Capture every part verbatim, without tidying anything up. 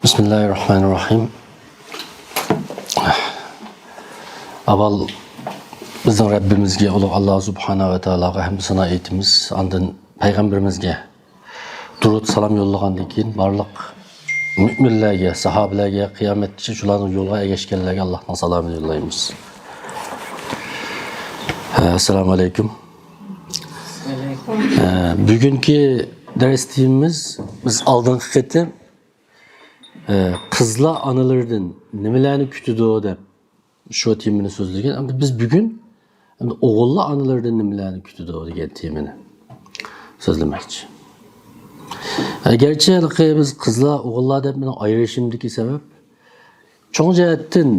بىسمىللاھىررەھمانىررەھىم. ئاۋۋال بىزنىڭ رەببىمىزگە، ئۇلۇغ ئاللا سۇبھانەھۇ ۋە تائالاغا ھەمدۇ سانا ئېيتىمىز. ئاندىن پەيغەمبىرىمىزگە دۇرۇد سالام يوللىغاندىن كېيىن، بارلىق مۆمىنلەرگە، ساھابىلەرگە، قىيامەتكىچە شۇلارنىڭ يولىغا ئەگەشكەنلەرگە ئاللانىڭ سالامىنى يوللايمىز. ئەسسالامۇ ئەلەيكۇم. ئە، بۈگۈنكى دەرس تېمىمىز، بىز ئالدىنقى قېتىم، ئە، قىزلار ئانىلىرىدىن نېمىلەرنى كۈتىدۇ دەپ شۇ تېمىنى سۆزلىگەن. ئەمدى بىز بۈگۈن، ئەمدى ئوغۇللار ئانىلىرىدىن نېمىلەرنى كۈتىدۇ دېگەن تېمىنى سۆزلىمەكچى. ئە، گەرچە ھېلىقى بىز قىزلار، ئوغۇللار دەپ مېنىڭ ئايرىشىمدىكى سەۋەب، چوڭ جەھەتتىن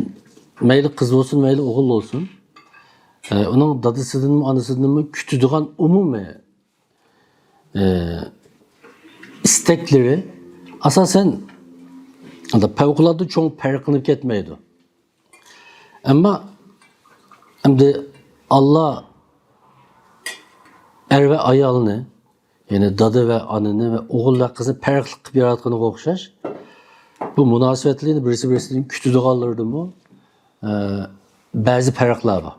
مەيلى قىز بولسۇن، مەيلى ئوغۇل بولسۇن، ئە، ئۇنىڭ دادىسىدىنمۇ، ئانىسىدىنمۇ كۈتىدىغان ئومۇمىي، ئە، ئىستەكلىرى ئاساسەن پەۋقۇلئاددە چوڭ پەرقلىنىپ كەتمەيدۇ. ئەمما ئەمدى ئاللا ئەر ۋە ئايالنى، يەنى دادا ۋە ئانىنى ۋە ئوغۇل ۋە قىزنى پەرقلىق قىلىپ ياراتقىنىغا ئوخشاش، بۇ مۇناسىۋەتلەرنى بىرسى-بىرسىدىن كۈتىدىغانلىرىدىمۇ، ئە، بەزى پەرقلەر بار.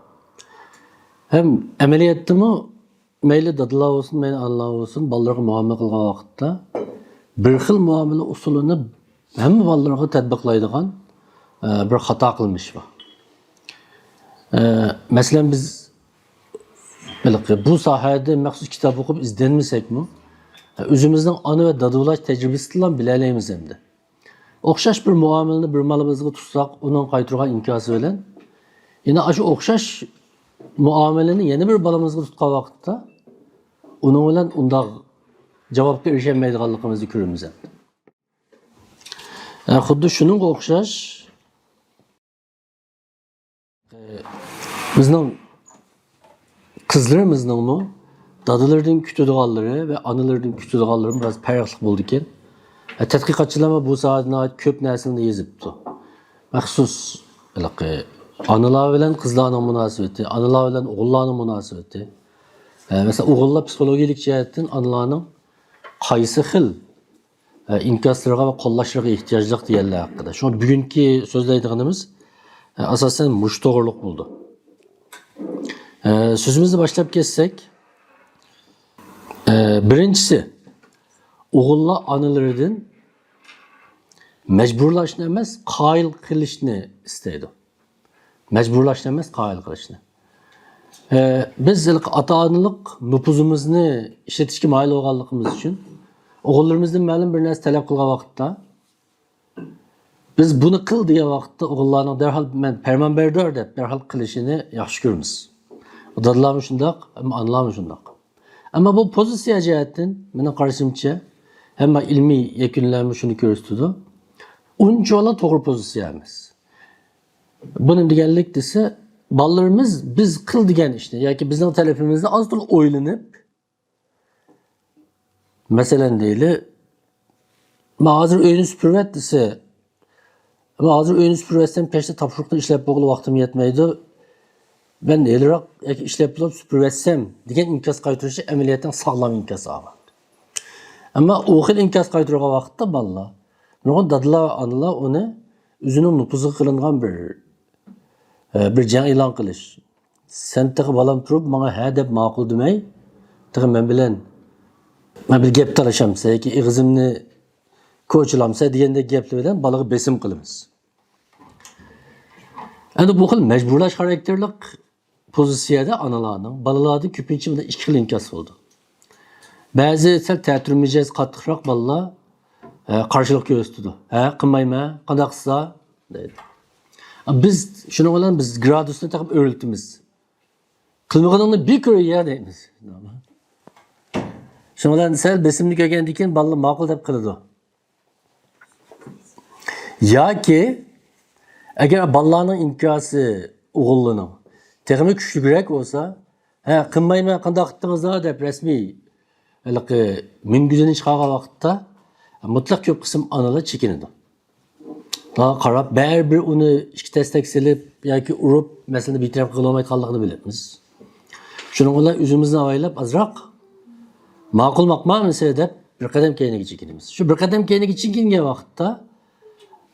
ھەم ئەمەلىيەتتىمۇ مەيلى دادىلار بولسۇن، مەيلى ئانىلار بولسۇن، بالىلىرىغا مۇئامىلە قىلغان ۋاقىتتا بىر خىل مۇئامىلە ئۇسۇلىنى ھەممە بالىلىرىغا تەتبىقلايدىغان، ئە، بىر خاتا قىلمىش بار. ئە، مەسىلەن، بىز ھېلىقى بۇ ساھەدە مەخسۇس كىتاب ئوقۇپ ئىزدەنمىسەكمۇ، ئۆزىمىزنىڭ ئانا ۋە دادا بولاش تەجرىبىسىدىنلا بىلەلەيمىز ئەمدى. ئوخشاش بىر مۇئامىلىنى بىر بالىمىزغا تۇتساق، ئۇنىڭ قايتۇرغان ئىنكاسى بىلەن، يەنە ئاشۇ ئوخشاش مۇئامىلىنى يەنە بىر بالىمىزغا تۇتقان ۋاقىتتا، ئۇنىڭ بىلەن ئۇنداق جاۋابقا ئېرىشەلمەيدىغانلىقىمىزنى كۆرىمىز ئەمدى. ئە، خۇددى شۇنىڭغا ئوخشاش، ئە، بىزنىڭ قىزلىرىمىزنىڭمۇ دادىلىرىدىن كۈتىدىغانلىرى ۋە ئانىلىرىدىن كۈتىدىغانلىرى بىراز پەرقلىق بولىدىكەن. ئە، تەتقىقاتچىلارمۇ بۇ ساھەدە ناھايىتى كۆپ نەرسىلەرنى يېزىپتۇ. مەخسۇس ھېلىقى ئانىلار بىلەن قىزلارنىڭ مۇناسىۋىتى، ئانىلار بىلەن ئوغۇللارنىڭ مۇناسىۋىتى. ئە، مەسىلەن، ئوغۇللار پسىخولوگىيەلىك جەھەتتىن ئانىلارنىڭ قايسى خىل ئە، ئىنكاسلىرىغا ۋە قوللاشلىرىغا ئېھتىياجلىق دېگەنلەر ھەققىدە. شۇڭا بۈگۈنكى سۆزلەيدىغىنىمىز، ئە، ئاساسەن مۇشۇ توغرىلىق بولىدۇ. ئە، سۆزىمىزنى باشلاپ كەتسەك، ئە، بىرىنچىسى، ئوغۇللار ئانىلىرىدىن مەجبۇرلاشنى ئەمەس، قايىل قىلىشنى ئىستەيدۇ. مەجبۇرلاشنى ئەمەس، قايىل قىلىشنى. ئە، بىز ھېلىقى ئاتا-ئانىلىق نوپۇزىمىزنى ئىشلىتىشكە مايىل بولغانلىقىمىز ئۈچۈن، ئوغۇللىرىمىزدىن مەلۇم بىر نەرسە تەلەپ قىلغان ۋاقىتتا، بىز «بۇنى قىل» دېگەن ۋاقىتتا، ئوغۇللارنىڭ دەرھال «مەن پەرمانبەردار» دەپ دەرھال قىلىشىنى ياخشى كۆرىمىز. دادىلارمۇ شۇنداق، ئانىلارمۇ شۇنداق. ئەمما بۇ پوزىتسىيە جەھەتتىن، مېنىڭ قارىشىمچە، ھەممە ئىلمىي يەكۈنلەرمۇ شۇنى كۆرسىتىدۇ، ئۇنچىۋالا توغرا پوزىتسىيە ئەمەس. بۇ نېمە دېگەنلىك دېسە، بالىلىرىمىز بىز قىل دېگەن ئىشنى ياكى بىزنىڭ تەلىپىمىزنى ئاز-تولا ئويلىنىپ، مەسىلەن، دەيلى، «مانا ھازىر ئۆينى سۈپۈرۈۋەت» دېسە، «مانا ھازىر ئۆينى سۈپۈرۈۋەتسەم، كەچتە تاپشۇرۇقنى ئىشلەپ بولغىلى ۋاقتىم يەتمەيدۇ. مەن ھېلىراق ياكى ئىشلەپ بولۇپ سۈپۈرۈۋەتسەم» دېگەن ئىنكاس قايتۇرۇشى ئەمەلىيەتتە ساغلام ئىنكاس ئالغان. ئەمما ئۇ خىل ئىنكاس قايتۇرغان ۋاقىتتا بالىلار، نۇرغۇن دادىلار، ئانىلار ئۇنى ئۆزىنىڭ نوپۇزىغا قىلىنغان بىر، ئە، بىر جەڭ ئېلان قىلىش. «سەن تېخى بالام تۇرۇپ، ماڭا ھە دەپ ماقۇل دېمەي، تېخى مەن بىلەن، مەن بىلەن گەپ تالىشامسەن ياكى ئېغىزىمنى كوچىلامسەن» دېگەندەك گەپلەر بىلەن بالىغا بېسىم قىلىمىز. ئەمدى بۇ خىل مەجبۇرلاش خاراكتېرلىك پوزىتسىيەدە ئانىلارنىڭ، بالىلاردا كۆپىنچە مۇنداق ئىككى خىل ئىنكاس بولىدۇ. بەزى سەل تەتۈر مىجەز، قاتتىقراق بالىلار، ھە، قارشىلىق كۆرسىتىدۇ. «ھە، قىلمايمەن، قانداق قىلسا؟» دەيدۇ. بىز شۇنىڭ بىلەن بىز گرادۇسنى تېخىپ ئۆرلىتىمىز. «قىلمىغىنىڭنى بىر كۆرەي يا» دەيمىز. شۇنىڭ بىلەن سەل بېسىمنى كۆرگەندىن كېيىن بالىلار ماقۇل دەپ قىلىدۇ. ياكى ئەگەر بالىلارنىڭ ئىنكاسى، ئوغۇللىنىڭ، تېخىمۇ كۈچلۈكرەك بولسا، «ھە، قىلمايمەن، قانداق قىلدىڭىزلا؟» دەپ رەسمىي ھېلىقى مۈڭگۈزىنى چىقارغان ۋاقىتتا، مۇتلەق كۆپ قىسىم ئانىلار چېكىنىدۇ. قاراپ، بەرىبىر ئۇنى ئىككى تەستەك سېلىپ ياكى ئۇرۇپ، مەسىلىنى بىتەرەپ قىلالمايدىغانلىقىنى بىلىمىز. شۇنىڭ بىلەن ئۆزىمىزنى ئاۋايلاپ، ئازراق «ماقۇل، ماقمامىسى» دەپ بىر قەدەم كەينىگە چېكىنىمىز. شۇ بىر قەدەم كەينىگە چېكىنگەن ۋاقىتتا،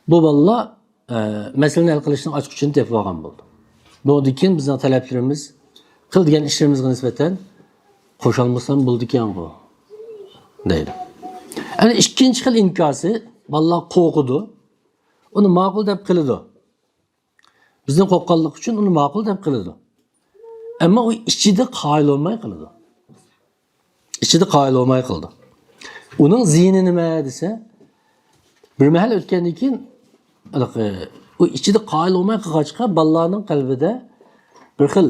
بۇ بالىلار، ئە، مەسىلىنى ھەل قىلىشنىڭ ئاچقۇچىنى تېپىپ ئالغان بولىدۇ. بۇنىڭدىن كېيىن بىزنىڭ تەلەپلىرىمىز، قىل دېگەن ئىشلىرىمىزغا نىسبەتەن قوشالمىسام بولىدىكەنغۇ، دەيدۇ. ئەنە ئىككىنچى خىل ئىنكاسى، بالىلار قورقىدۇ، ئۇنى ماقۇل دەپ قىلىدۇ. بىزدىن قورققانلىقى ئۈچۈن ئۇنى ماقۇل دەپ قىلىدۇ. ئەمما ئۇ ئىچىدە قايىل بولماي قىلىدۇ. ئىچىدە قايىل بولماي قىلىدۇ. ئۇنىڭ زىيىنى نېمە دېسە، بىر مەھەل ئۆتكەندىن كېيىن، ھېلىقى، ئۇ ئىچىدە قايىل بولماي قىلغاچقا، بالىلارنىڭ قەلبىدە بىر خىل،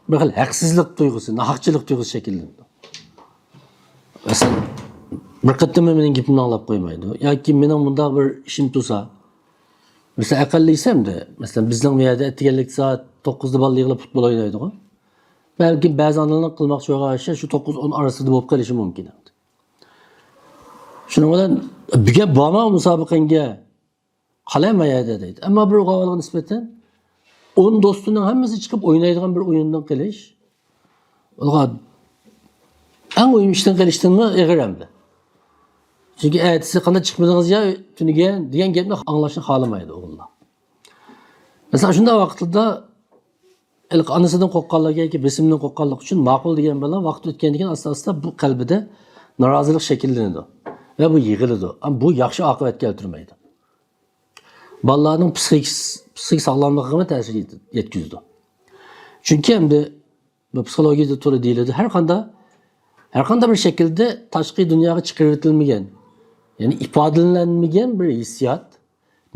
بىر خىل ھەقسىزلىق تۇيغۇسى، ناھەقچىلىك تۇيغۇسى شەكىللىنىدۇ. مەسىلەن، بىر قېتىممۇ مېنىڭ گېپىمنى ئاڭلاپ قويمايدۇ. ياكى مېنىڭ مۇنداق بىر ئىشىم تۇرسا، مەسىلەن، ئەقەللىيسى ئەمدى، مەسىلەن، بىزنىڭ بۇ يەردە ئەتىگەنلىك سائەت توققۇزدا بالىلار يىغىلىپ پۇتبول ئوينايدىغۇ. بەلكىم بەزى ئانىلارنىڭ قىلماقچى بولغان ئىشى شۇ توققۇز ئون ئارىسىدا بولۇپ قېلىشى مۇمكىن. شۇنىڭ بىلەن بۈگۈن بارما مۇسابىقەڭگە، قالاي ما يەردە دەيدۇ. ئەمما بىر ئوغۇلغا نىسبەتەن ئون دوستىنىڭ ھەممىسى چىقىپ ئوينايدىغان بىر ئويۇندىن قېلىش، ئۇلارغا ئەڭ مۇھىم ئىشتىن قېلىشتىنمۇ ئېغىر ئەمدى. چۈنكى ئەتىسى قانداق چىقمىدىڭىز يا تۈنۈگۈن دېگەن گەپنى ئاڭلاشنى خالىمايدۇ ئوغۇللار. مەسىلەن، شۇنداق ۋاقىتلاردا ھېلىقى ئانىسىدىن قورققانلىقى ياكى بېسىمدىن قورققانلىقى ئۈچۈن ماقۇل دېگەن بىلەن ۋاقىت ئۆتكەندىن كېيىن ئاستا-ئاستا بۇ قەلبىدە نارازىلىق شەكىللىنىدۇ ۋە بۇ يىغىلىدۇ. ئەمما بۇ ياخشى ئاقىۋەت كەلتۈرمەيدۇ. بالىلارنىڭ پسىخىك، پسىخىك ساغلاملىقىغىمۇ تەسىر يېتىپ-، يەتكۈزىدۇ. چۈنكى ئەمدى بۇ پسىخولوگىيەدە توغرا دېيىلىدۇ. ھەر قانداق، ھەر قانداق بىر شەكىلدە تاشقى دۇنياغا چىقىرىۋېتىلمىگەن، يەنى ئىپادىلەنمىگەن بىر ھېسسىيات،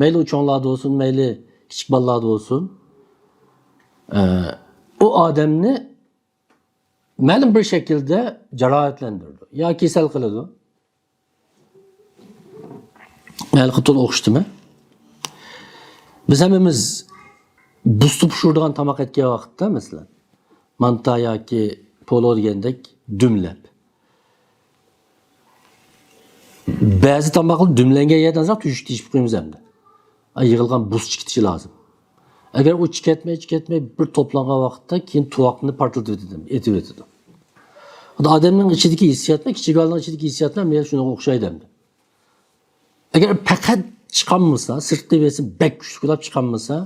مەيلى ئۇ چوڭلاردا بولسۇن، مەيلى كىچىك بالىلاردا بولسۇن، ئە، ئۇ ئادەمنى مەلۇم بىر شەكىلدە جاراھەتلەندۈرىدۇ يا كېسەل قىلىدۇ. ھېلىقى تولا ئوخشىتىمەن. بىز ھەممىمىز بۇستا پىشۇرىدىغان تاماق ئەتكەن ۋاقىتتا، مەسىلەن، مانتا ياكى پولۇ دېگەندەك دۈملەپ. بەزى تاماقلار دۈملەنگەن يەردىن ئازراق تۆشۈك تېشىپ قويىمىز ئەمدى. ئا، يىغىلغان بۇس چىقىتىشى لازىم. ئەگەر ئۇ چىقەتمەي، چىقەتمەي بىر توپلانغان ۋاقىتتا كېيىن تۇۋاقنى پارتلىتىۋېتىدۇ، ئېتىۋېتىدۇ. خۇددى ئادەمنىڭ ئىچىدىكى ھېسسىياتمۇ، كىچىك بالىنىڭ ئىچىدىكى ھېسسىياتمۇ ھەممە يەر شۇنىڭغا ئوخشايدۇ ئەمدى. ئەگەر پەقەت چىقالمىسا، سىرتقى بېسىم بەك كۈچلۈك بولۇپ چىقالمىسا،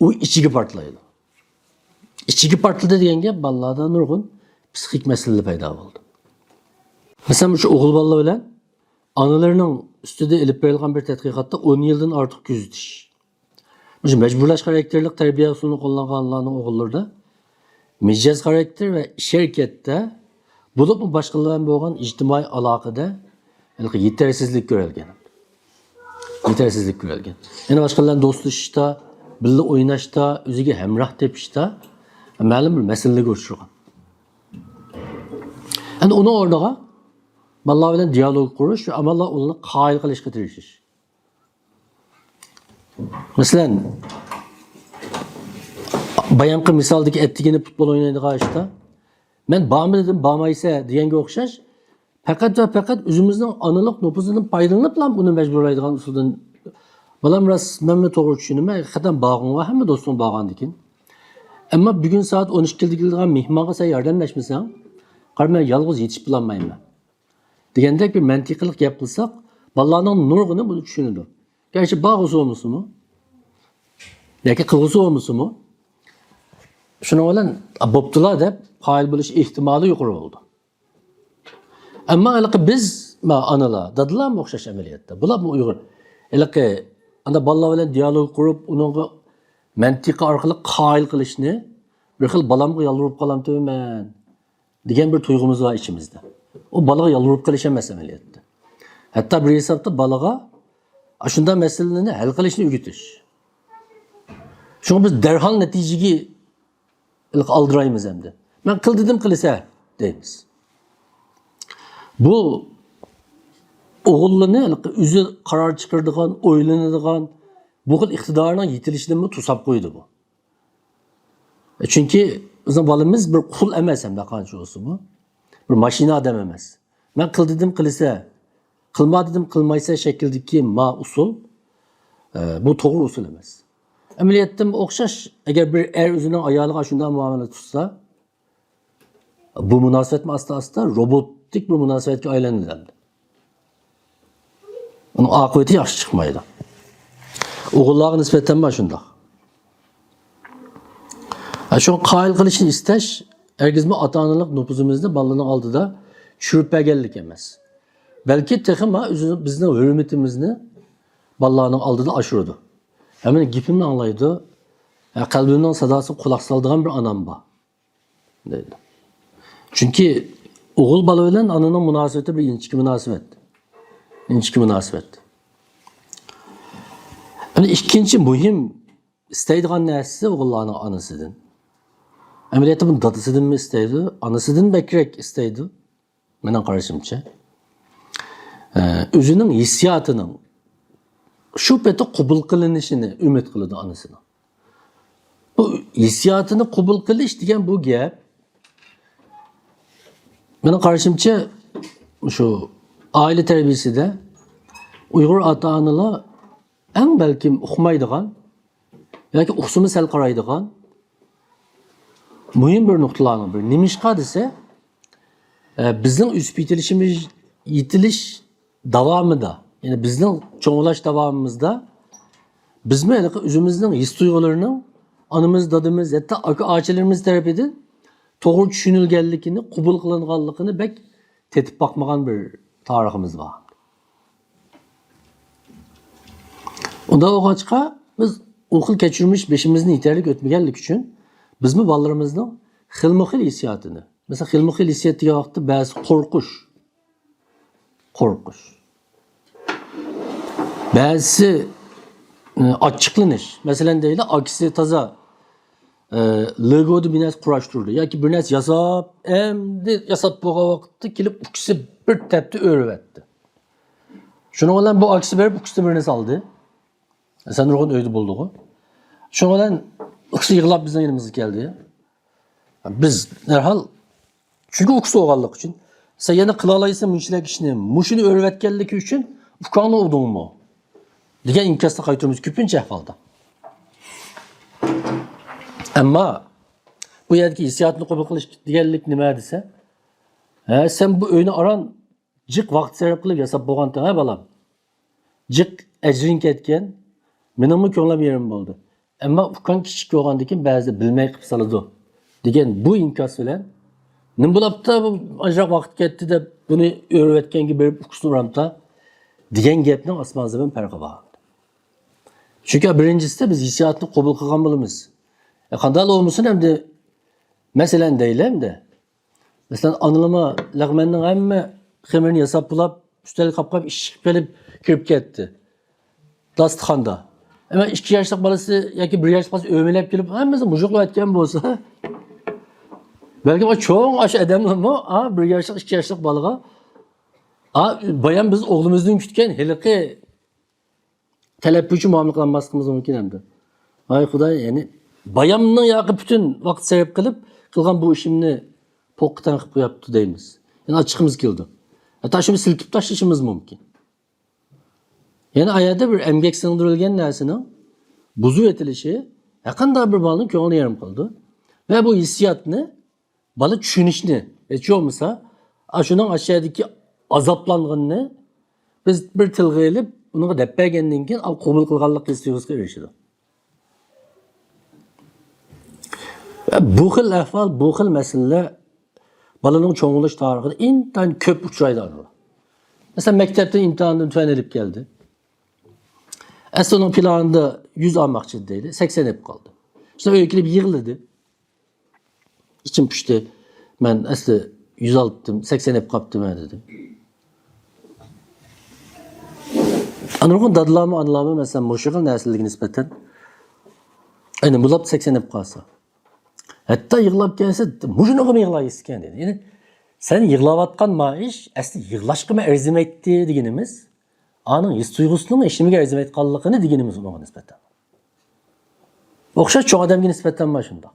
ئۇ ئىچىگە پارتلايدۇ. ئىچىگە پارتلىدى دېگەن گەپ بالىلاردا نۇرغۇن پسىخىك مەسىلىلەر پەيدا بولىدۇ. مەسىلەن، مۇشۇ ئوغۇل بالىلار بىلەن ئانىلىرىنىڭ ئۈستىدە ئېلىپ بېرىلغان بىر تەتقىقاتتا ئون يىلدىن ئارتۇق كۆزىتىش. مۇشۇ مەجبۇرلاش خاراكتېرلىك تەربىيە ئۇسۇلىنى قوللانغانلارنىڭ ئوغۇللىرىدا مىجەز خاراكتېر ۋە ئىش ھەرىكەتتە، بولۇپمۇ باشقىلار بىلەن بولغان ئىجتىمائىي ئالاقىدە ھېلىقى يېتەرسىزلىك كۆرۈلگەن. يېتەرسىزلىك كۆرۈلگەن. يەنە باشقىلار بىلەن دوستلىشىشتا، بىللە ئويناشتا، ئۆزىگە ھەمراھ تېپىشتا مەلۇم بىر مەسىلىلەرگە ئۇچرىغان. ئەمدى ئۇنىڭ ئورنىغا بالىلار بىلەن دىيالوگ قۇرۇش ۋە ئامانلا ئۇلارنى قايىل قىلىشقا تىرىشىش. مەسىلەن، بايامقى مىسالدىكى ئەتىگىنى پۇتبول ئوينايدىغان ئىشتا، مەن بارما دېدىم، بارمايسەن دېگەنگە ئوخشاش، پەقەت ۋە پەقەت ئۆزىمىزنىڭ ئانىلىق نوپۇزىدىن پايدىلىنىپلا ئۇنى مەجبۇرلايدىغان ئۇسۇلدىن، بالام، راست، مەنمۇ توغرا چۈشىنىمەن، ھەقىقەتەن بارغۇڭ بار، ھەممە دوستۇڭ بارغاندىكىن. ئەمما بۈگۈن سائەت ئون ئىككىدە كېلىدىغان مېھمانغا سەن ياردەملەشمىسەڭ، قارا، مەن يالغۇز يېتىشىپ بولالمايمەن. دېگەندەك بىر مەنتىقىلىق گەپ قىلساق، بالىلارنىڭ نۇرغۇنى بۇنى چۈشىنىدۇ. گەرچە بارغۇسى بولمىسىمۇ، ياكى قىلغۇسى بولمىسىمۇ، شۇنىڭ بىلەن، «ئا، بوپتۇلا» دەپ قايىل بولۇش ئېھتىمالى يۇقىرى بولىدۇ. ئەمما ھېلىقى بىز، ما، ئانىلار، دادىلارمۇ ئوخشاش ئەمەلىيەتتە. بۇلارمۇ ئۇيغۇر. ھېلىقى ئانا بالىلار بىلەن دىيالوگ قۇرۇپ، ئۇنىڭغا مەنتىقى ئارقىلىق قايىل قىلىشنى بىر خىل بالامغا يالۋۇرۇپ قالامتىمەن دېگەن بىر تۇيغۇمىز بار ئىچىمىزدە. ئۇ بالىغا يالۋۇرۇپ قېلىش ئەمەس ئەمەلىيەتتە. ھەتتا بىر ھېسابتا بالىغا ئاشۇنداق مەسىلىنى ھەل قىلىشنى ئۆگىتىش. شۇڭا بىز دەرھال نەتىجىگە ئالدىرايمىز ئەمدى. «مەن قىل دېدىم، قىلىسەن» دەيمىز. بۇ ئوغۇللىرىنى ئۆزى قارار چىقىرىدىغان، ئويلىنىدىغان بۇ خىل ئىقتىدارىنىڭ يېتىلىشىدىنمۇ توساپ قويىدۇ بۇ. چۈنكى بىزنىڭ بالىمىز بىر قۇل ئەمەس ھەمدە قانچە بولسىمۇ، بىر ماشىنا ئادەم ئەمەس. «مەن قىل دېدىم، قىلىسەن، قىلما دېدىم، قىلمايسەن» شەكلىدىكى ما ئۇسۇل، ئە، بۇ توغرا ئۇسۇل ئەمەس. ئەمەلىيەتتىمۇ ئوخشاش، ئەگەر بىر ئەر ئۆزىنىڭ ئايالىغا شۇنداق مۇئامىلە تۇتسا، بۇ مۇناسىۋەتمۇ ئاستا-ئاستا روبوتىك بىر مۇناسىۋەتكە ئايلىنىدۇ ئەمدى. ئۇنىڭ ئاقىۋىتى ياخشى چىقمايدۇ. ئوغۇللارغا نىسبەتەن مانا شۇنداق. ھە، شۇڭا قايىل قىلىشنى ئىستەش ھەرگىزمۇ ئاتا-ئانىلىق نوپۇزىمىزنى بالىلارنىڭ ئالدىدا چۈشۈرۈپ بەرگەنلىك ئەمەس. بەلكى تېخىمۇ ئۆزى، بىزنىڭ ھۆرمىتىمىزنى بالىلارنىڭ ئالدىدا ئاشۇرىدۇ. ھە، مېنىڭ گېپىمنى ئاڭلايدۇ. ھە، قەلبىمنىڭ ساداسىغا قۇلاق سالىدىغان بىر ئانام بار. دەيدۇ. چۈنكى ئوغۇل بالا بىلەن ئانىنىڭ مۇناسىۋىتى بىر ئىنچىكە مۇناسىۋەت. ئىنچىكە مۇناسىۋەت. يەنە ئىككىنچى مۇھىم ئىستەيدىغان نەرسىسى ئوغۇللارنىڭ ئانىسىدىن. ئەمەلىيەتتە بۇنى دادىسىدىنمۇ ئىستەيدۇ، ئانىسىدىن بەكرەك ئىستەيدۇ. مېنىڭ قارىشىمچە. ئە، ئۆزىنىڭ ھېسسىياتىنىڭ شۇ پېتى قوبۇل قىلىنىشىنى ئۈمىد قىلىدۇ ئانىسىنىڭ. بۇ ھېسسىياتىنى قوبۇل قىلىش دېگەن بۇ گەپ، مېنىڭ قارىشىمچە، شۇ ئائىلە تەربىيەسىدە ئۇيغۇر ئاتا-ئانىلار ئەڭ بەلكىم ئۇقمايدىغان ياكى ئۇقسىمۇ سەل قارايدىغان مۇھىم بىر نۇقتىلارنىڭ بىرى. نېمىشقا دېسە، ئە، بىزنىڭ ئۆسۈپ يېتىلىشىمىز، يېتىلىش داۋامىدا، يەنى بىزنىڭ چوڭ بولاش داۋامىمىزدا بىزمۇ ھېلىقى ئۆزىمىزنىڭ ھېس تۇيغۇلىرىنىڭ ئانىمىز، دادىمىز، ھەتتا ئاكا-ئاچىلىرىمىز تەرىپىدىن توغرا چۈشىنىلگەنلىكىنى، قوبۇل قىلىنغانلىقىنى بەك تېتىپ باقمىغان بىر تارىخىمىز بار. ئۇنداق بولغاچقا، بىز ئۇ خىل كەچۈرمىش بېشىمىزدىن يېتەرلىك ئۆتمىگەنلىكى ئۈچۈن، بىزمۇ بالىلىرىمىزنىڭ خىلمۇ خىل ھېسسىياتىنى، مەسىلەن، خىلمۇ خىل ھېسسىيات دېگەن ۋاقىتتا بەزىسى قورقۇش، قورقۇش، بەزىسى، ئى، ئاچچىقلىنىش. مەسىلەن، دەيلى، ئاكىسى تازا، ئى، لېگودا بىر نەرسە قۇراشتۇردى ياكى بىر نەرسە ياساپ، ئەمدى ياساپ بولغان ۋاقىتتا كېلىپ ئۇكىسى بىر تەپتە ئۆرۈۋەتتى. شۇنىڭ بىلەن بۇ ئاكىسى بېرىپ ئۇكىسىدىن بىر نەرسە ئالدى. ئەسەن نۇرغۇن ئۆيدە بولدىغۇ. شۇنىڭ بىلەن ئۇكىسى يىغلاپ بىزنىڭ يېنىمىزغا كەلدى. بىز دەرھال، چۈنكى ئۇكىسى بولغانلىقى ئۈچۈن، سەن يەنە قىلالايسەن مۇنچىلىك ئىشنى، مۇشۇنى ئۆرۈۋەتكەنلىكى ئۈچۈن ئۇكاڭنى ئۇردۇڭمۇ؟ دېگەن ئىنكاسنى قايتۇرىمىز كۆپىنچە ئەھۋالدا. ئەمما بۇ يەردىكى ھېسسىياتنى قوبۇل قىلىش دېگەنلىك نېمە دېسە، ھە، سەن بۇ ئۆينى ئاران جىق ۋاقىت سەرپ قىلىپ ياساپ بولغانتىڭ، ھە، بالام. جىق ئەجرىڭ كەتكەن، مېنىڭمۇ كۆڭلۈم يېرىم بولدى. ئەمما ئۇكاڭ كىچىك بولغاندىكىن بەزىدە بىلمەي قىلىپ سالىدۇ، دېگەن بۇ ئىنكاس بىلەن، نېمە بولۇپتا، بۇ ئازراق ۋاقىت كەتتى دەپ، بۇنى ئۆرۈۋەتكەنگە بېرىپ ئۇكىسىنى ئۇرامتا، دېگەن گەپنىڭ ئاسمان زېمىن پەرقى بار. چۈنكى بىرىنچىسىدە بىز ھېسسىياتنى قوبۇل قىلغان بولىمىز. ئە، قانداقلا بولمىسۇن ئەمدى، مەسىلەن دەيلى ئەمدى. مەسىلەن، ئانىلىما لەغمەننىڭ ھەممە خېمىرىنى ياساپ بولاپ، ئۈستەلگە قاپقاپ ئىششىپ قېلىپ كىرىپ كەتتى داستىخاندا. ئەمما ئىككى ياشلىق بالىسى ياكى بىر ياشلىق بالىسى ئۆمىلەپ كېلىپ، ھەممىسىنى مۇجۇقلاۋەتكەن بولسا، بەلكىم ئاشۇ چوڭ ئاشۇ ئادەملەرمۇ، ئا، بىر ياشلىق، ئىككى ياشلىق بالىغا، ئا، بايام بىز ئوغلىمىزدىن كۈتكەن ھېلىقى تەلەپ بويىچە مۇئامىلە قىلالماسلىقىمىز مۇمكىن ئەمدى. ۋاي خۇداي، يەنى بايامنىڭ ياقى پۈتۈن ۋاقىت سەرپ قىلىپ قىلغان بۇ ئىشىمنى پوققا تەڭ قىلىپ قوياپتۇ دەيمىز. يەنە ئاچچىقىمىز كېلىدۇ. ھەتتا شۇنى سىلكىپ تاشلىشىمىز مۇمكىن. يەنە ئايەردە بىر ئەمگەك سىڭدۈرۈلگەن نەرسىنىڭ بۇزۇۋېتىلىشى ھەرقانداق بىر بالىنىڭ كۆڭلىنى يېرىم قىلىدۇ. ۋە بۇ ھېسسىياتنى بالا چۈشىنىشنى، ھېچ بولمىسا، ئاشۇنىڭ ئاشۇ يەردىكى ئازابلانغىنىنى بىز بىر تىلغا ئېلىپ، ئۇنىڭغا دەپ بەرگەندىن كېيىن، ئۇ قوبۇل قىلغانلىق ھېس تۇيغۇسىغا ئېرىشىدۇ. بۇ خىل ئەھۋال، بۇ خىل مەسىلىلەر بالىنىڭ چوڭ بولۇش تارىخىدا ئىنتايىن كۆپ ئۇچرايدۇ، ئانىلار. مەسىلەن، مەكتەپتىن ئىمتىھاندىن تۆۋەن ئېلىپ كەلدى. ئەسلى ئۇنىڭ پىلانىدا يۈز ئالماقچى ئىدى دەيلى، سەكسەن ئېلىپ قالدى. شۇنداق ئۆيگە كېلىپ يىغلىدى. ئىچىم پۇشتى. مەن ئەسلى يۈز ئالتىم، سەكسەن ئېلىپ قاپتىمەن دېدىم. نۇرغۇن دادىلارمۇ، ئانىلارمۇ، مەسىلەن، مۇشۇ خىل نەرسىلەرگە نىسبەتەن، ئەنە بۇلاپ سەكسەن ئېلىپ قالسا، ھەتتا يىغلاپ كەلسە، مۇشۇنىڭغىمۇ يىغلايسىكەن دېدى. يەنى سەن يىغلاۋاتقان ما ئىش ئەسلى يىغلاشقىمۇ ئەرزىمەيتتى دېگىنىمىز، ئانىڭ ھېس تۇيغۇسىنىڭ ھېچنېمىگە ئەرزىمەيدىغانلىقىنى دېگىنىمىز ئۇنىڭغا نىسبەتەن. ئوخشاش چوڭ ئادەمگە نىسبەتەن مانا شۇنداق.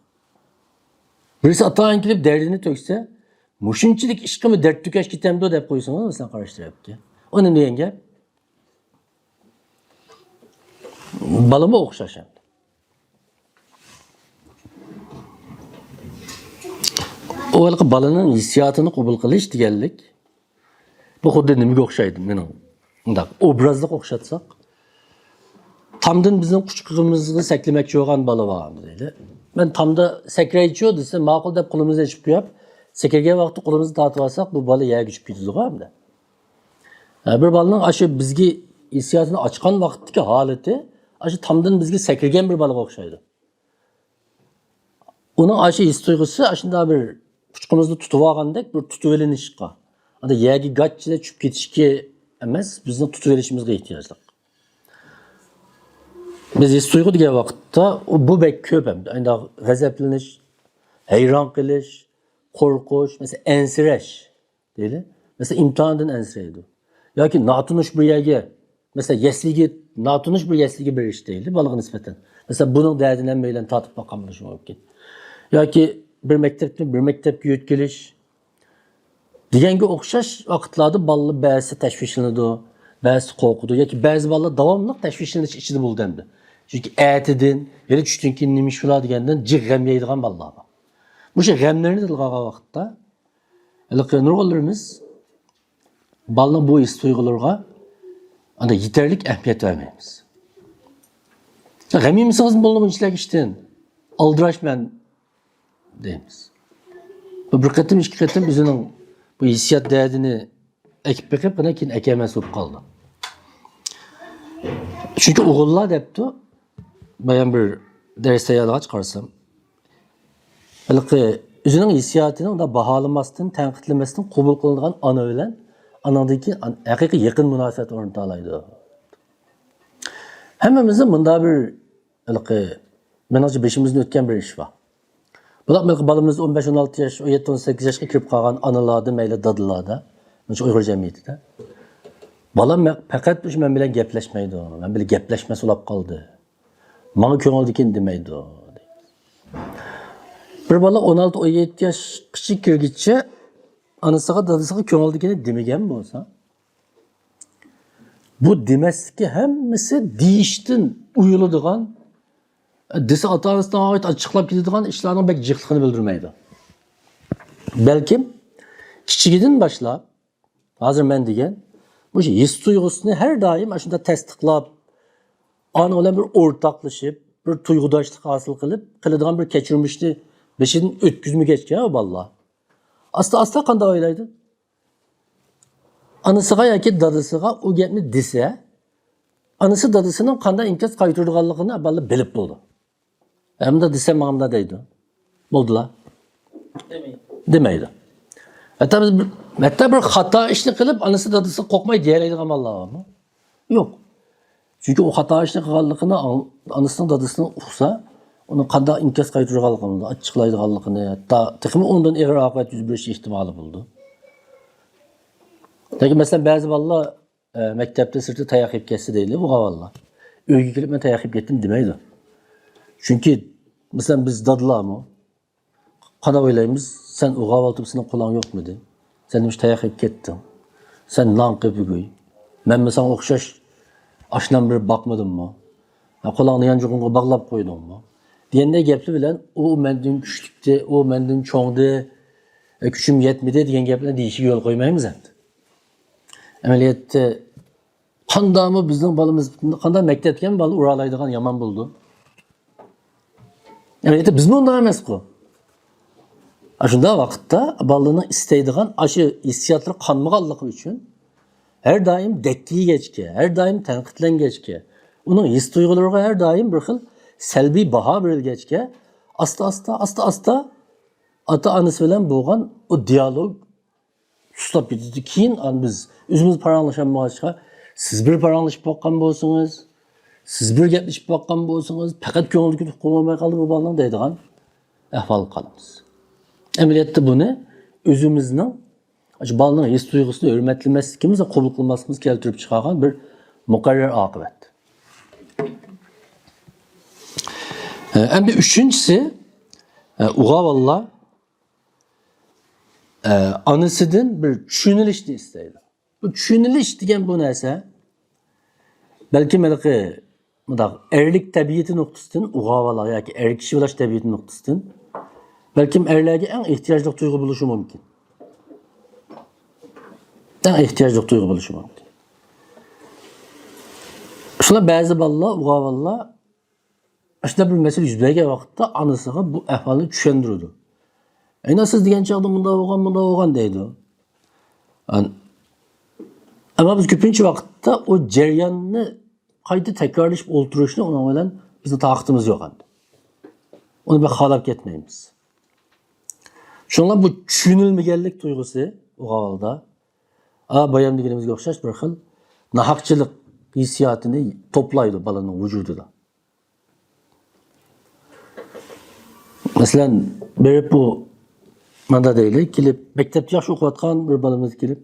بىرسى ئاتا-ئانا كېلىپ دەردىنى تۆكسە، مۇشۇنچىلىك ئىشقىمۇ دەرد تۆكەش كېتەمدۇ دەپ قويسىڭىز، مەسىلەن، قارشى تەرەپكە. ئۇ نېمە دېگەن گەپ؟ بالىمۇ ئوخشاش ئەمدى. ئۇ ھېلىقى بالىنىڭ ھېسسىياتىنى قوبۇل قىلىش دېگەنلىك، بۇ خۇددى نېمىگە ئوخشايدۇ؟ مېنىڭ مۇنداق ئوبرازلىق ئوخشاتساق، تامدىن بىزنىڭ قۇچىقىمىزغا سەكرىمەكچى بولغان بالا بار دەيلى. مەن تامدا سەكرەيچۇ دېسە، ماقۇل دەپ قولىمىزنى ئېچىپ قويۇپ، سەكرىگەن ۋاقىتتا قولىمىزنى تارتىپ ئالساق، بۇ بالا يەرگە چۈشۈپ كېتىدىغۇ ئەمدى. ھە، بىر بالىنىڭ ئاشۇ بىزگە ھېسسىياتىنى ئاچقان ۋاقىتتىكى ھالىتى ئاشۇ تامدىن بىزگە سەكرىگەن بىر بالىغا ئوخشايدۇ. ئۇنىڭ ئاشۇ ھېس تۇيغۇسى ئاشۇنداق بىر قۇچىقىمىزنى تۇتۇۋالغاندەك بىر تۇتۇۋېلىنىشقا، ئاندىن يەرگە گاچچىلا چۈشۈپ كېتىشكە ئەمەس، بىزنىڭ تۇتۇۋېلىشىمىزغا ئېھتىياجلىق. بىز ھېس تۇيغۇ دېگەن ۋاقىتتا ئۇ، بۇ بەك كۆپ ھەم ئانداق غەزەپلىنىش، ھەيران قېلىش، قورقۇش، مەسىلەن، ئەنسىرەش دەيلى. مەسىلەن، ئىمتىھاندىن ئەنسىرەيدۇ. ياكى ناتونۇش بىر يەرگە، مەسىلەن، يەسلىگە، ناتونۇش بىر يەسلىگە بېرىش دەيلى، بالىغا نىسبەتەن. مەسىلەن، بۇنىڭ دەردىنى ھەممەيلەن تارتىپ باققان بولۇشى مۇمكىن. ياكى بىر مەكتەپتىن بىر مەكتەپكە يۆتكىلىش دېگەنگە ئوخشاش ۋاقىتلاردا بالىلار بەزىسى تەشۋىشلىنىدۇ، بەزىسى قورقىدۇ ياكى بەزى بالىلار داۋاملىق تەشۋىشلىنىش ئىچىدە بولىدۇ ئەمدى. چۈنكى ئەتىدىن يا تۈشتىن كېيىن نېمە ئىش بولار دېگەندىن جىق غەم يەيدىغان بالىلار بار. مۇشۇ غەملىرىنى تىلغا ئالغان ۋاقىتتا، ھېلىقى نۇرغۇنلىرىمىز بالىنىڭ بۇ ھېس تۇيغۇلىرىغا ئانداق يېتەرلىك ئەھمىيەت بەرمەيمىز. غەم يېمىسىڭىز بولدى بۇنچىلىك ئىشتىن، ئالدىراش مەن دەيمىز. بۇ بىر قېتىم، ئىككى قېتىم ئۆزىنىڭ بۇ ھېسسىيات دەردىنى ئەكىپ بېقىپ، ئاندىن كېيىن ئەكەلمەس بولۇپ قالىدۇ. چۈنكى ئوغۇللار دەپتۇ، بايام بىر دەرس تەييارلىغاچ قارىسام، ھېلىقى ئۆزىنىڭ ھېسسىياتىنى ئۇنداق باھالىماستىن، تەنقىدلىمەستىن قوبۇل قىلىنىدىغان ئانا بىلەن ئانىڭدىن كېيىن ئان-، ھەقىقىي يېقىن مۇناسىۋەت ئورنىتالايدۇ. ھەممىمىزدە مۇنداق بىر، ھېلىقى، مېنىڭچە بېشىمىزدىن ئۆتكەن بىر ئىش بار. بۇلار ھېلىقى بالىمىز ئون بەش، ئون ئالتە ياش، ئون يەتتە، ئون سەككىز ياشقا كىرىپ قالغان ئانىلاردا، مەيلى دادىلاردا، مۇشۇ ئۇيغۇر جەمئىيىتىدە. بالام مە-، پەقەت مۇشۇ مەن بىلەن گەپلەشمەيدۇ، مەن بىلەن گەپلەشمەس بولۇپ قالدى. ماڭا كۆڭۈلدىكىنى دېمەيدۇ. بىر بالا ئون ئالتە، ئون يەتتە ياشقىچە كىرگىچە ئانىسىغا، دادىسىغا كۆڭلىدىكىنى دېمىگەن بولسا، بۇ دېمەسلىكى ھەممىسى دېيىشتىن ئۇيىلىدىغان، دېسە ئاتا-ئانىسىنىڭ ئاچچىقلاپ كېتىدىغان ئىشلارنىڭ بەك جىقلىقىنى بىلدۈرمەيدۇ. بەلكىم كىچىكىدىن باشلاپ، ھازىر مەن دېگەن مۇشۇ ھېس تۇيغۇسىنى ھەر دائىم ئاشۇنداق تەستىقلاپ، ئانا بىلەن بىر ئورتاقلىشىپ، بىر تۇيغۇداشلىق ھاسىل قىلىپ، قىلىدىغان بىر كەچۈرمىشنى بېشىدىن ئۆتكۈزمىگەچكە ئۇ بالىلار، ئاستا-ئاستا قانداق ئويلايدۇ؟ ئانىسىغا ياكى دادىسىغا ئۇ گەپنى دېسە، ئانىسى دادىسىنىڭ قانداق ئىنكاس قايتۇرىدىغانلىقىنى بالىلار بىلىپ بولىدۇ. ھە، مۇنداق دېسەم ماڭا مۇنداق دەيدۇ. بولدىلا. دېمەيدۇ. ھەتتا بىز بىر، ھەتتا بىر خاتا ئىشنى قىلىپ، ئانىسى دادىسىغا قورقماي دېيەلەيدىغان بالىلار بارمۇ؟ يوق. چۈنكى ئۇ خاتا ئىشنى قىلغانلىقىنى ئاڭ-، ئانىسىنىڭ، دادىسىنىڭ ئۇقسا، ئۇنىڭ قانداق ئىنكاس قايتۇرىدىغانلىقىنى، ئاچچىقلايدىغانلىقىنى، ھەتتا تېخىمۇ ئۇنىڭدىن ئېغىر ئاقىۋەت يۈز بېرىش ئېھتىمالى بولىدۇ. لېكىن، مەسىلەن، بەزى بالىلار، ئە، مەكتەپتە سىرتتا تاياق يەپ كەتسە دەيلى، ئۇرغان بالىلار. ئۆيگە كېلىپ، «مەن تاياق يەپ كەتتىم» دېمەيدۇ. چۈنكى، مەسىلەن، بىز دادىلارمۇ، قانداق ئويلايمىز؟ سەن ئۇرغاۋالتىپ سېنىڭ قولۇڭ يوقمىدى؟ سەن نېمىش تاياق يەپ كەتتىڭ؟ سەن نان قېپىپ ئۆي. مەنمۇ ساڭا ئوخشاش ئاشنان بېرىپ باقمىدىممۇ؟ ھە، قولۇڭنى يانچۇقۇڭغا باغلاپ قويدۇڭمۇ؟ دېگەندەك گەپلەر بىلەن ئۇ مەندىن كۈچلۈكتى، ئۇ مەندىن چوڭدى، ئە، كۈچۈم يەتمىدى دېگەن گەپلەرنى دېيىشىگە يول قويمايمىز ئەمدى. ئەمەلىيەتتە قانداقمۇ بىزنىڭ بالىمىز، قانداق مەكتەپكەن بالا ئۇرالايدىغان يامان بولىدۇ. ئەمەلىيەتتە بىزمۇ ئۇنداق ئەمەسقۇ. ئاشۇنداق ۋاقىتتا بالىنىڭ ئىستەيدىغان ئاشۇ ھېسسىياتلىرى قانمىغانلىقى ئۈچۈن ھەر دائىم دەككىيگەچكە، ھەر دائىم تەنقىدلەنگەچكە، ئۇنىڭ ھېس تۇيغۇلىرىغا ھەر دائىم بىر خىل سەلبىي باھا بېرىلگەچكە، ئاستا-ئاستا، ئاستا-ئاستا ئاتا-ئانىسى بىلەن بولغان ئۇ دىيالوگ سۇسلاپ كېتىدۇ. كېيىن ئانا بىز ئۆزىمىز پاراڭلىشالمىغاچقا، سىز بىر پاراڭلىشىپ باققان بولسىڭىز، سىز بىر گەپلىشىپ باققان بولسىڭىز، پەقەت كۆڭلىدىكىنى ئۇققىلى بولماي قالدى بۇ بالىنىڭ دەيدىغان ئەھۋالغا قالىمىز. ئەمەلىيەتتە بۇنى ئۆزىمىزنىڭ، شۇ بالىنىڭ ھېس تۇيغۇسىنى ھۆرمەتلىمەسلىكىمىز ۋە قوبۇل قىلماسلىقىمىز كەلتۈرۈپ چىقارغان بىر مۇقەررەر ئاقىۋەت. ئە، ئەمدى ئۈچىنچىسى، ئە، ئۇغا بالىلار، ئە، ئانىسىدىن بىر چۈشىنىلىشنى ئىستەيدۇ. بۇ چۈشىنىلىش دېگەن بۇ نەرسە، بەلكىم ھېلىقى مۇنداق ئەرلىك تەبىئىتى نۇقتىسىدىن ئۇغا بالا ياكى ئەر كىشى بولاش تەبىئىتى نۇقتىسىدىن، بەلكىم ئەرلەرگە ئەڭ ئېھتىياجلىق تۇيغۇ بولۇشى مۇمكىن. ئەڭ ئېھتىياجلىق تۇيغۇ بولۇشى مۇمكىن. شۇڭا بەزى بالىلار، ئوغۇل بالىلار ئاشۇنداق بىر مەسىلە يۈز بەرگەن ۋاقىتتا ئانىسىغا بۇ ئەھۋالنى چۈشەندۈرىدۇ. ئەينا سىز دېگەن چاغدا مۇنداق بولغان، مۇنداق بولغان دەيدۇ. ئەمما بىز كۆپىنچە ۋاقىتتا ئۇ جەرياننى قايتا تەكرارلىشىپ ئولتۇرۇشنى ئۇنىڭ بىلەن بىزنىڭ تاقىتىمىز يوق ئەمدى. ئۇنى بەك خالاپ كەتمەيمىز. شۇڭا بۇ چۈشىنىلمىگەنلىك تۇيغۇسى ئوغۇل بالىدا، ئا، بايام دېگىنىمىزگە ئوخشاش بىر خىل ناھەقچىلىك ھېسسىياتىنى توپلايدۇ بالىنىڭ ۋۇجۇدىدا. مەسىلەن، بېرىپ بۇ، ماندا دەيلى، كېلىپ، مەكتەپتە ياخشى ئوقۇۋاتقان بىر بالىمىز كېلىپ،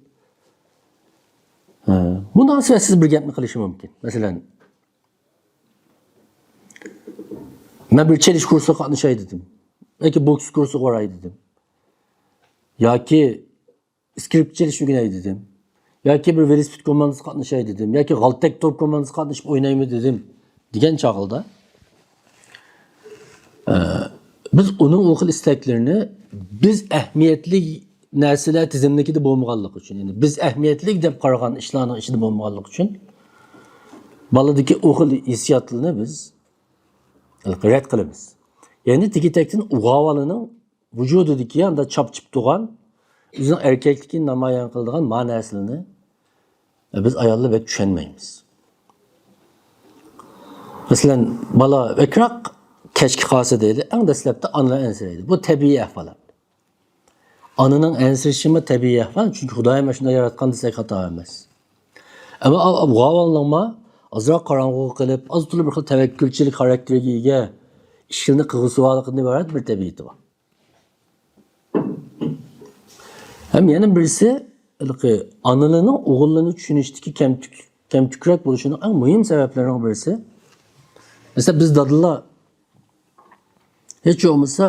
ھە، مۇناسىۋەتسىز بىر گەپنى قىلىشى مۇمكىن. مەسىلەن، مەن بىر چېلىش كۇرسىغا قاتنىشاي دېدىم. ياكى بوكس كۇرسىغا باراي دېدىم. ياكى ئىسكرىپكا چېلىشنى ئۆگىنەي دېدىم. ياكى بىر ۋېلىسىپىت كوماندىسىغا قاتنىشاي دېدىم. ياكى غالتەك توپ كوماندىسىغا قاتنىشىپ ئوينايمەن دېدىم، دېگەن چاغدا، ئە، بىز ئۇنىڭ ئۇ خىل ئىستەكلىرىنى بىز ئەھمىيەتلىك نەرسىلەر تىزىملىكىدە بولمىغانلىقى ئۈچۈن، يەنى بىز ئەھمىيەتلىك دەپ قارىغان ئىشلارنىڭ ئىچىدە بولمىغانلىقى ئۈچۈن بالىدىكى ئۇ خىل ھېسسىياتلارنى بىز رەت قىلىمىز. يەنى تېگى-تەكتىن ئوغۇل بالىنىڭ ۋۇجۇدىدىكى ئاندا چاپچىپ تۇرغان، ئۆزىنىڭ ئەركەكلىكىنى نامايان قىلىدىغان ما نەرسىلەرنى بىز ئاياللار بەك چۈشەنمەيمىز. مەسىلەن، بالا بەكرەك كەچكە قالسا دەيلى، ئەڭ دەسلەپتە ئانىلار ئەنسىرەيدۇ. بۇ تەبىئىي ئەھۋال. ئانىنىڭ ئەنسىرىشىمۇ تەبىئىي ئەھۋال، چۈنكى خۇدايىم ئاشۇنداق ياراتقان دېسەك خاتا ئەمەس. ئەمما ئا-، ئا-، ئوغۇل بالىنىڭمۇ ئازراق قاراڭغۇغا قېلىپ، ئازدۇرلا بىر خىل تەۋەككۈلچىلىك خاراكتېرىگە ئىگە، ئىشىكنى قىغىسىۋالىقىدىن ئىبارەت بىر تەبىئىتى بار. ھەم يەنە بىرسى، ھېلىقى ئانىلارنىڭ ئوغۇللىرىنى چۈشىنىشتىكى كەمتۈك-، كەمتۈكرەك بولۇشىنىڭ ئەڭ مۇھىم سەۋەبلىرىنىڭ بىرسى، مەسىلەن، بىز دادىلار ھېچ بولمىسا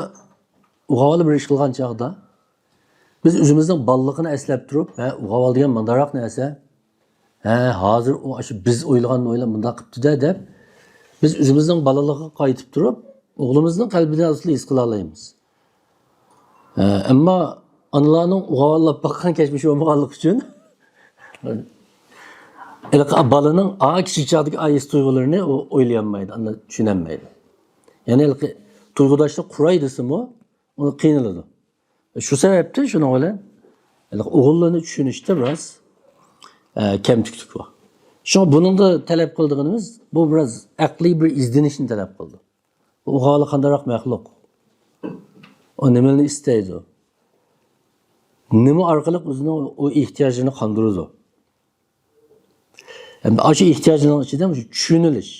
ئوغۇل بالا بىر ئىش قىلغان چاغدا، بىز ئۆزىمىزنىڭ بالىلىقىنى ئەسلەپ تۇرۇپ، ھە، ئوغۇل بالا دېگەن مۇنداقراق نەرسە، ھە، ھازىر ئۇ ئاشۇ بىز ئويلىغاننى ئويلاپ مۇنداق قىپتۇ-دە، دەپ، بىز ئۆزىمىزنىڭ بالىلىقىغا قايتىپ تۇرۇپ، ئوغلىمىزنىڭ قەلبىدە ئەسلى ھېس قىلالايمىز. ھە، ئەمما ئانىلارنىڭ ئوغۇل بالاپ باققان كەچمىشى بولمىغانلىقى ئۈچۈن، ھېلىقى بالىنىڭ ئا كىچىك چاغدىكى ئا ھېس تۇيغۇلىرىنى ئۇ ئويلىيالمايدۇ، ئاندىن چۈشىنەلمەيدۇ. يەنى ھېلىقى تۇيغۇداشلىق قۇراي دېسىمۇ، ئۇ قىينىلىدۇ. شۇ سەۋەبتىن شۇنىڭ بىلەن ھېلىقى ئوغۇللىرىنى چۈشىنىشتە بىراز، ئە، كەمتۈكلۈك بار. شۇڭا بۇنىڭدا تەلەپ قىلىدىغىنىمىز، بۇ بىراز ئەقلىي بىر ئىزدىنىشنى تەلەپ قىلىدۇ. بۇ ئوغۇل بالا قانداقراق مەخلۇق؟ ئۇ نېمىلەرنى ئىستەيدۇ؟ نېمە ئارقىلىق ئۆزىنىڭ ئۇ ئېھتىياجىنى قاندۇرىدۇ؟ ھەم ئاشۇ ئېھتىياجنىڭ ئىچىدە مۇشۇ چۈشىنىلىش.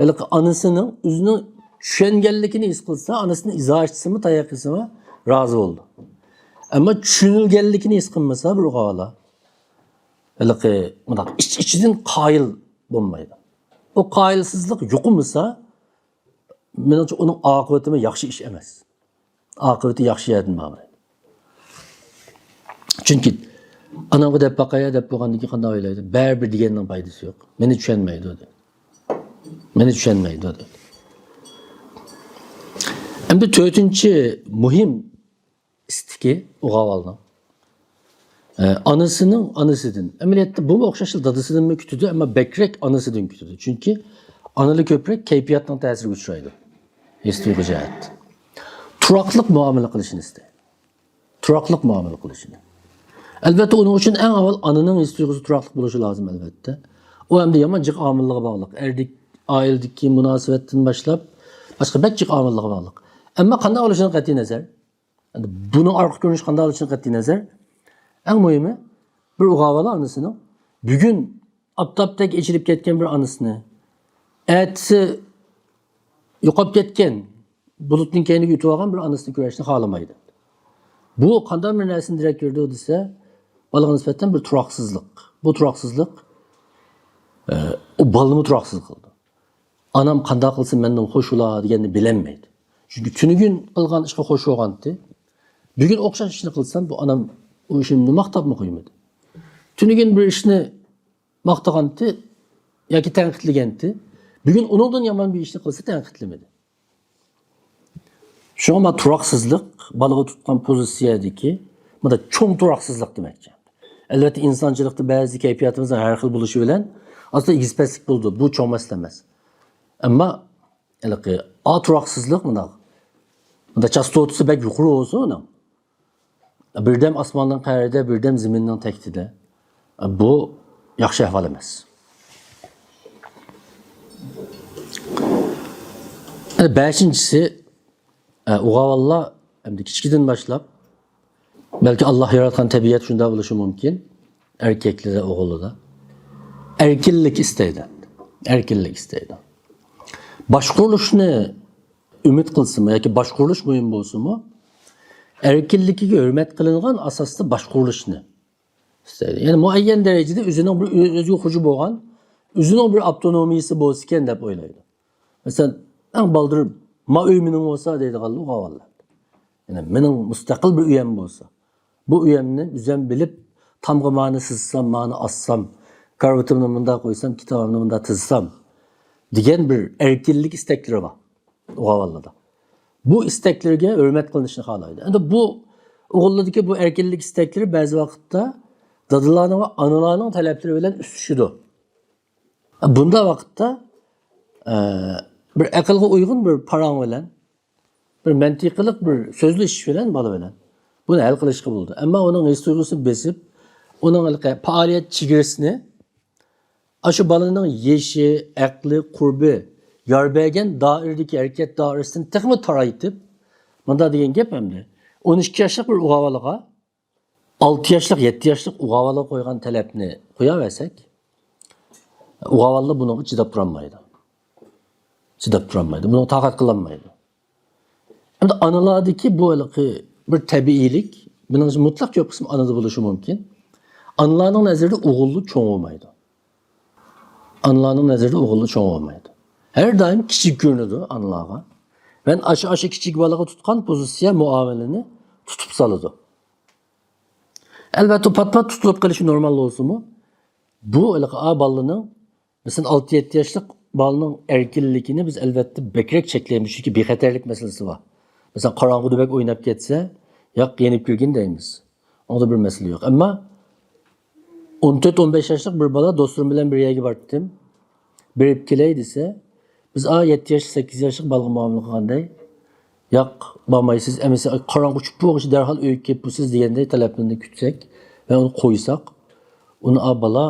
ھېلىقى ئانىسىنىڭ ئۆزىنىڭ چۈشەنگەنلىكىنى ھېس قىلسا، ئانىسىنى ئىزاھاتچىسىمۇ، تاياق يېسىمۇ رازى بولىدۇ. ئەمما چۈشىنىلگەنلىكىنى ھېس قىلمىسا بىر ئوغۇل بالا، ھېلىقى مۇنداق ئىچ-ئىچىدىن قايىل بولمايدۇ. ئۇ قايىلسىزلىق يۇقمىسا، مېنىڭچە ئۇنىڭ ئاقىۋىتىمۇ ياخشى ئىش ئەمەس. ئاقىۋىتى ياخشى يەردىن ماڭمايدۇ. چۈنكى ئانامغا دەپ باقايا دەپ بولغاندىن كېيىن قانداق ئويلايدۇ؟ بەرىبىر دېگەننىڭ پايدىسى يوق. مېنى چۈشەنمەيدۇ دەيدۇ. مېنى چۈشەنمەيدۇ دەيدۇ. ئەمدى تۆتىنچى مۇھىم ئىستىكى ئوغۇل بالىنىڭ، ئە، ئانىسىنىڭ ئانىسىدىن، ئەمەلىيەتتە بۇمۇ ئوخشاشلا دادىسىدىنمۇ كۈتىدۇ، ئەمما بەكرەك ئانىسىدىن كۈتىدۇ. چۈنكى ئانىلار كۆپرەك كەيپىياتنىڭ تەسىرىگە ئۇچرايدۇ، ھېس تۇيغۇ جەھەتتە. تۇراقلىق مۇئامىلە قىلىشىنى ئىستەيدۇ. تۇراقلىق مۇئامىلە قىلىشىنى. ئەلۋەتتە، ئۇنىڭ ئۈچۈن ئەڭ ئاۋۋال ئانىنىڭ ھېس تۇيغۇسى تۇراقلىق بولۇشى لازىم، ئەلۋەتتە. ئۇ ئەمدى يامان جىق ئامىللارغا باغلىق. ئەردىكى، ئائىلىدىكى مۇناسىۋەتتىن باشلاپ، باشقا بەك جىق ئامىللارغا باغلىق. ئەمما قانداق بولۇشىدىن قەتئىينەزەر، ئەمدى بۇنىڭ ئارقا كۆرۈنۈشى قانداق بولۇشىدىن قەتئىينەزەر، ئەڭ مۇھىمى، بىر ئوغۇل بالا ئانىسىنىڭ بۈگۈن ئاپتاپتەك ئېچىلىپ كەتكەن بىر ئانىسىنى، ئەتىسى يوقاپ كەتكەن بۇلۇتنىڭ كەينىگە ئۆتۈۋالغان بىر ئانىسىنى كۆرۈشنى خالىمايدۇ. بۇ قانداق بىر نەرسىدىن دېرەك بېرىدۇ دېسە، بالىغا نىسبەتەن بىر تۇراقسىزلىق. بۇ تۇراقسىزلىق، ئە، ئۇ بالىنىمۇ تۇراقسىز قىلىدۇ. ئانام قانداق قىلسا مەندىن خوش بولا دېگەننى بىلەلمەيدۇ. چۈنكى تۈنۈگۈن قىلغان ئىشقا خوش بولغانتى. بۈگۈن ئوخشاش ئىشنى قىلسام، بۇ ئانام ئۇ ئىشنى ماختاپمۇ قويمىدى. تۈنۈگۈن بىر ئىشنى ماختىغانتى ياكى تەنقىدلىگەنتى. بۈگۈن ئۇنىڭدىن يامان بىر ئىشنى قىلسا تەنقىدلىمىدى. شۇڭا مانا تۇراقسىزلىق، بالىغا تۇتقان پوزىتسىيەدىكى، مانا چوڭ تۇراقسىزلىق دېمەكچى. ئەلۋەتتە، ئىنسانچىلىقتا بەزى كەيپىياتىمىزنىڭ ھەر خىل بولۇشى بىلەن ئاستا ئېگىز پەسلىك بولىدۇ، بۇ چوڭ مەسىلە ئەمەس. ئەمما ھېلىقى ئا تۇراقسىزلىق مۇنداق، مۇنداق چاستوتىسى بەك يۇقىرى بولسا ئۇنىڭ، بىردەم ئاسماننىڭ قەرىدە، بىردەم زېمىننىڭ تەكتىدە. بۇ ياخشى ئەھۋال ئەمەس. بەشىنچىسى، ئۇغاۋانلار ئەمدى كىچىكىدىن باشلاپ، بەلكى ئاللاھ ياراتقان تەبىئەت شۇنداق بولۇشى مۇمكىن، ئەركەكلىدە، ئوغۇللىدا ئەركىنلىك ئىستەيدۇ. ئەركىنلىك ئىستەيدۇ. باشقۇرۇلۇشنى ئۈمىد قىلسىمۇ ياكى باشقۇرۇلۇش مۇھىم بولسىمۇ، ئەركىنلىكىگە ھۆرمەت قىلىنغان ئاساستا باشقۇرۇلۇشنى ئىستەيدۇ. يەنى مۇئەييەن دەرىجىدە ئۆزىنىڭ بىر ئۆ-، ئۆزىگە خوجا بولغان، ئۆزىنىڭ بىر ئاپتونومىيىسى بولسىكەن دەپ ئويلايدۇ. مەسىلەن، ئەڭ بالدۇر ما ئۆي مېنىڭ بولسا دەيدىغانلار ئۇغاۋانلار. يەنى مېنىڭ مۇستەقىل بىر ئۆيەم بولسا، بۇ ئۆيەمنى ئۆزۈم بىلىپ، تامغا مانى سىزسام، مانى ئاچسام، كارىۋىتىمنى مۇنداق قويسام، كىتابىمنى مۇنداق تىزسام دېگەن بىر ئەركىنلىك ئىستەكلىرى بار ئۇغاۋانلاردا. بۇ ئىستەكلىرىگە ھۆرمەت قىلىنىشىنى خالايدۇ. ئەمدى بۇ ئوغۇللاردىكى بۇ ئەركىنلىك ئىستەكلىرى بەزى ۋاقىتتا دادىلارنىڭ ۋە ئانىلارنىڭ تەلەپلىرى بىلەن ئۈستىشىدۇ. بۇنداق ۋاقىتتا، ئە، بىر ئەقىلگە ئۇيغۇن بىر پاراڭ بىلەن، بىر مەنتىقىلىق بىر سۆزلىشىش بىلەن بالا بىلەن بۇنى ھەل قىلىشقا بولىدۇ. ئەمما ئۇنىڭ ھېس تۇيغۇسىنى بېسىپ، ئۇنىڭ ھېلىقى پائالىيەت چېگرىسىنى ئاشۇ بالىنىڭ يېشى، ئەقلى، قۇربى يار بەرگەن دائىرىدىكى ھەرىكەت دائىرىسىدىن تېخىمۇ تارايتىپ، مۇنداق دېگەن گەپ ئەمدى، ئون ئىككى ياشلىق بىر ئوغۇل بالىغا ئالتە ياشلىق، يەتتە ياشلىق ئوغۇل بالىغا قويغان تەلەپنى قوياۋەرسەك، ئوغۇل بالىلار بۇنىڭغا چىداپ تۇرالمايدۇ. چىداپ تۇرالمايدۇ. بۇنىڭغا تاقەت قىلالمايدۇ. ئەمدى ئانىلاردىكى بۇ ھېلىقى بىر تەبىئىيلىك، بۇنىڭ مۇتلەق كۆپ قىسمى ئانىدا بولۇشى مۇمكىن. ئانىلارنىڭ نەزىرىدە ئوغۇللار چوڭ بولمايدۇ. ئانىلارنىڭ نەزىرىدە ئوغۇللار چوڭ بولمايدۇ. ھەر دائىم كىچىك كۆرۈنىدۇ ئانىلارغا. مەن ئاشۇ، ئاشۇ كىچىك بالىغا تۇتقان پوزىتسىيە، مۇئامىلىنى تۇتۇپ سالىدۇ. ئەلۋەتتە، پات-پات تۇتۇلۇپ قېلىشى نورمال بولسىمۇ، بۇ ھېلىقى ئا بالىنىڭ، مەسىلەن، ئالتە يەتتە ياشلىق بالىنىڭ ئەركىنلىكىنى بىز ئەلۋەتتە بەكرەك چەكلەيمىز، چۈنكى بىخەتەرلىك مەسىلىسى بار. مەسىلەن، قاراڭغۇدا بەك ئويناپ كەتسە، ياق، يېنىپ كىرگىن دەيمىز. ئۇنىڭدا بىر مەسىلە يوق. ئەمما ئون تۆت، ئون بەش ياشلىق بىر بالا دوستلىرىم بىلەن بىر يەرگە باراتتىم. بېرىپ كېلەي دېسە، بىز ئا يەتتە ياش، سەككىز ياشلىق بالىغا مۇئامىلە قىلغاندەك، ياق، بارمايسىز، ئەمىسە قاراڭغۇ چۈشۈپ بولغۇچە دەرھال ئۆيگە كېلىپ بولىسىز دېگەندەك تەلەپنى كۈتسەك ۋە ئۇنى قويساق، ئۇنى ئا بالا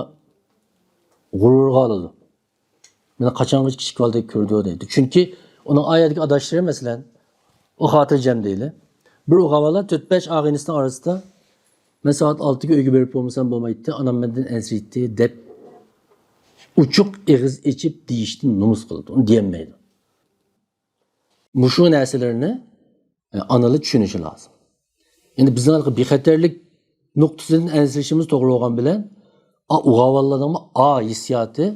غۇرۇرغا ئالىدۇ. مېنى قاچانغىچە كىچىك بالىدەك كۆرىدۇ دەيدۇ. چۈنكى ئۇنىڭ ئا يەردىكى ئاداشلىرى، مەسىلەن، ئۇ خاتىرجەم دەيلى، بىر ئوغۇل بالا تۆت بەش ئاغىنىسىنىڭ ئارىسىدا، مەن سائەت ئالتىگە ئۆيگە بېرىپ بولمىسام بولمايتتى، ئانام مەندىن ئەنسىرەيتتى دەپ، ئوچۇق ئېغىز ئېچىپ دېيىشتىن نومۇس قىلىدۇ، ئۇنى دېيەلمەيدۇ. مۇشۇ نەرسىلەرنى، ئە، ئانىلار چۈشىنىشى لازىم. يەنى بىزنىڭ ھېلىقى بىخەتەرلىك نۇقتىسىدىن ئەنسىرىشىمىز توغرا بولغان بىلەن، ئا، ئوغۇل بالىلارنىڭمۇ ئا ھېسسىياتى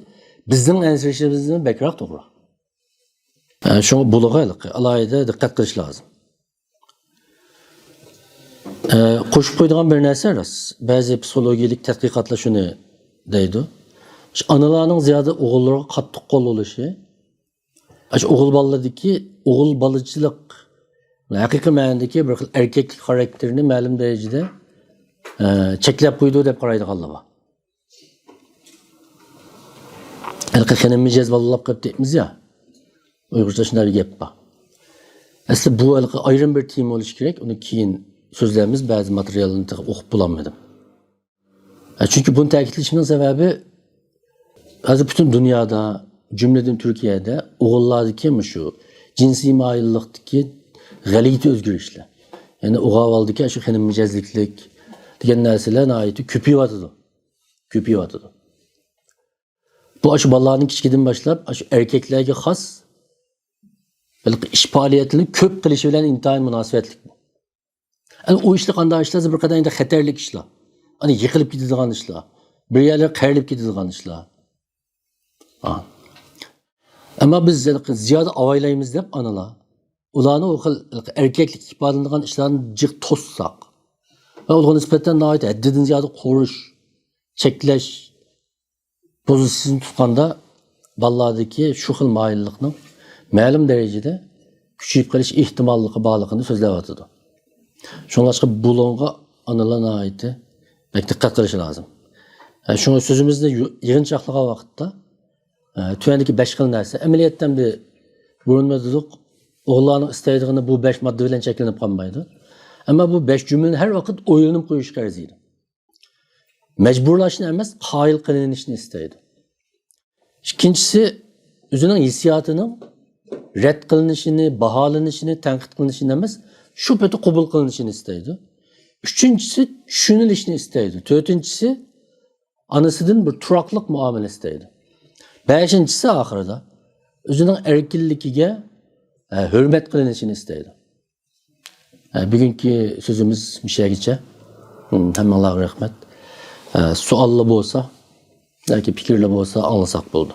بىزنىڭ ئەنسىرىشىمىزدىن بەكرەك توغرا. ئە، شۇڭا بۇلارغا ھېلىقى ئالاھىدە دىققەت قىلىش لازىم. ئە، قوشۇپ قويىدىغان بىر نەرسە راست. بەزى پسىخولوگىيەلىك تەتقىقاتلار شۇنى دەيدۇ. شۇ ئانىلارنىڭ زىيادە ئوغۇللىرىغا قاتتىق قول بولۇشى، شۇ ئوغۇل بالىلىرىدىكى ئوغۇل بالىچىلىق، ھەقىقىي مەنىدىكى بىر خىل ئەركەكلىك خاراكتېرىنى مەلۇم دەرىجىدە، ئە، چەكلەپ قويىدۇ دەپ قارايدىغانلار بار. ھېلىقى خېنىم مىجەز بالىلاپ قېلىپ دەيمىز يا. ئۇيغۇرچە شۇنداق بىر گەپ بار. ئەسلى بۇ ھېلىقى ئايرىم بىر تېما بولۇشى كېرەك. ئۇنى كېيىن سۆزلەرمىز، بەزى ماتېرىياللارنى تېخى ئوقۇپ بولالمىدىم. ئە، چۈنكى بۇنى تەكىتلىشىمنىڭ سەۋەبى، ھازىر پۈتۈن دۇنيادا، جۈملىدىن تۈركىيەدە ئوغۇللاردىكى مۇشۇ جىنسىي مايىللىقتىكى غەلىتە ئۆزگىرىشلەر، يەنى ئوغۇل بالىدىكى شۇ خېنىم مىجەزلىكلىك دېگەن نەرسىلەر ناھايىتى كۆپىيىۋاتىدۇ. كۆپىيىۋاتىدۇ. بۇ ئاشۇ بالىلارنىڭ كىچىكىدىن باشلاپ ئاشۇ ئەركەكلەرگە خاس ھېلىقى ئىش پائالىيەتلىرىنى كۆپ قىلىشى بىلەن ئىنتايىن مۇناسىۋەتلىك. ئەنە ئۇ ئىشلار قانداق ئىشلار؟ بىر قەدەر ئەندى خەتەرلىك ئىشلار. ئەنە يىقىلىپ كېتىدىغان ئىشلار. بىر يەرلەر قېرىلىپ كېتىدىغان ئىشلار. ھا. ئەمما بىز زىيادە ئاۋايلايمىز دەپ ئانىلار، ئۇلارنى ئۇ خىل ئەركەكلىك ئىپادىلىنىدىغان ئىشلارنى جىق توسساق ۋە ئۇلارغا نىسبەتەن ناھايىتى ھەددىدىن زىيادە قورۇش، چەكلەش، پوزىتسىيىسىنى تۇتقاندا، بالىلاردىكى شۇ خىل مايىللىقنىڭ مەلۇم دەرىجىدە كۈچىيىپ قېلىش ئېھتىماللىقى بارلىقىنى سۆزلەۋاتىدۇ. شۇڭلاشقا بۇلۇڭغا ئانىلار ناھايىتى بەك دىققەت قىلىشى لازىم. ئە، شۇڭا سۆزىمىزنى يۇ-، يىغىنچاقلىغان ۋاقىتتا، ئە، تۆۋەندىكى بەش خىل نەرسە. ئەمەلىيەتتە ئەمدى بۇرۇن دېدۇق، ئوغۇللارنىڭ ئىستەيدىغىنى بۇ بەش ماددا بىلەن چەكلىنىپ قالمايدۇ. ئەمما بۇ بەش جۈملىنى ھەر ۋاقىت ئويلىنىپ قويۇشقا ئەرزىيدۇ. مەجبۇرلاشنى ئەمەس، قايىل قىلىنىشنى ئىستەيدۇ. ئىككىنچىسى، ئۆزىنىڭ ھېسسىياتىنىڭ رەت قىلىنىشىنى، باھالىنىشىنى، تەنقىد قىلىنىشىنى ئەمەس، شۇ پېتى قوبۇل قىلىنىشىنى ئىستەيدۇ. ئۈچىنچىسى، چۈشىنىلىشنى ئىستەيدۇ. تۆتىنچىسى، ئانىسىدىن بىر تۇراقلىق مۇئامىلە ئىستەيدۇ. بەشىنچىسى ئاخىرىدا، ئۆزىنىڭ ئەركىنلىكىگە، ئە، ھۆرمەت قىلىنىشىنى ئىستەيدۇ. ئە، بۈگۈنكى سۆزىمىز مۇشۇ يەرگىچە. ھم، ھەممىڭلارغا رەھمەت. ئە، سوئاللار بولسا ياكى پىكىرلەر بولسا ئاڭلىساق بولىدۇ.